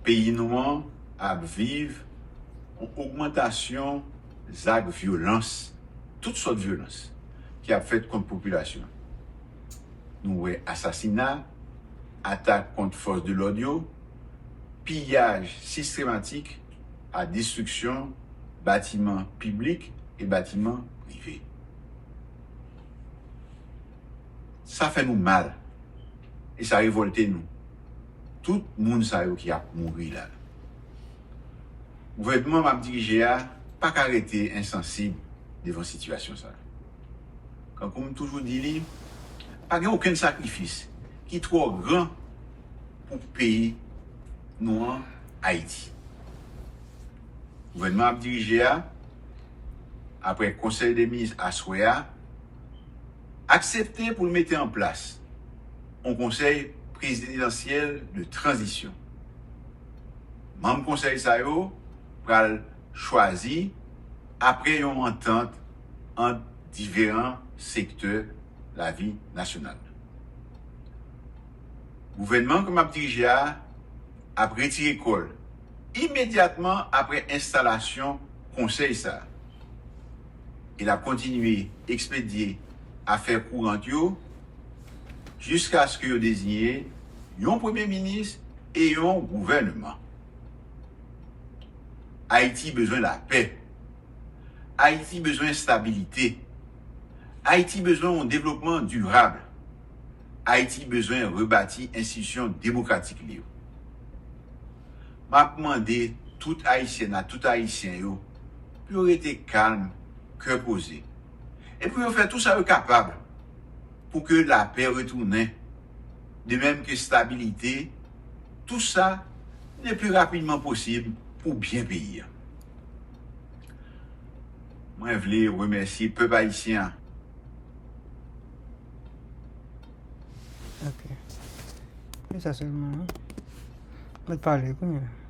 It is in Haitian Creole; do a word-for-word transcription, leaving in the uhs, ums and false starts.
Peyi nou an ap viv yon ogmantasyon zak vyolans, tout sòt vyolans, ki ap fèt kont popilasyon. Nou wè asasina, atak kont fòs de lòd yo, piyaj sistematik ak destriksyon batiman piblik e batiman prive. Sa fè nou mal e sa revòlte nou. Tout moun sa yo ki ap mouri la. Gouvènman m ap dirije a pa ka rete ensansib devan sitiyasyon sa. Kankou m toujou di li, pa gen okenn sakrifis ki twò gran pou peyi nou an, Ayiti. Gouvènman m ap dirije a, apre Konsèy de Minis aswè a, aksepte pou l mete an plas yon konsèy prezidansyèl de tranzisyon. Manm konsèy sa yo pral chwazi apre yon antant ant diferan sektè lavi nasyonal. Gouvènman ke m ap dirije a ap retire kò l imedyatman apre enstalasyon konsèy sa a. E l ap kontinye ekspedye afè kourant yo jiskaske yo deziye yon premye minis e yon gouvènman. Ayiti bezwen lapè. Ayiti bezwen estabilite. Ayiti bezwen yon devlopman dirab. Ayiti bezwen rebati enstitisyon demokratik li yo. M ap mande tout Ayisyèn ak tout Ayisyen yo pou yo rete kalm, kè poze, e pou yo fè tou sa yo kapab pou ke lapè retounen, de menm ke stabilite, tou sa le pli rapidman posib pou byen peyi a. Mwen vle remèsye pèp ayisyen an. Ok. E sa sèlman, non? Mwen pale kounye a.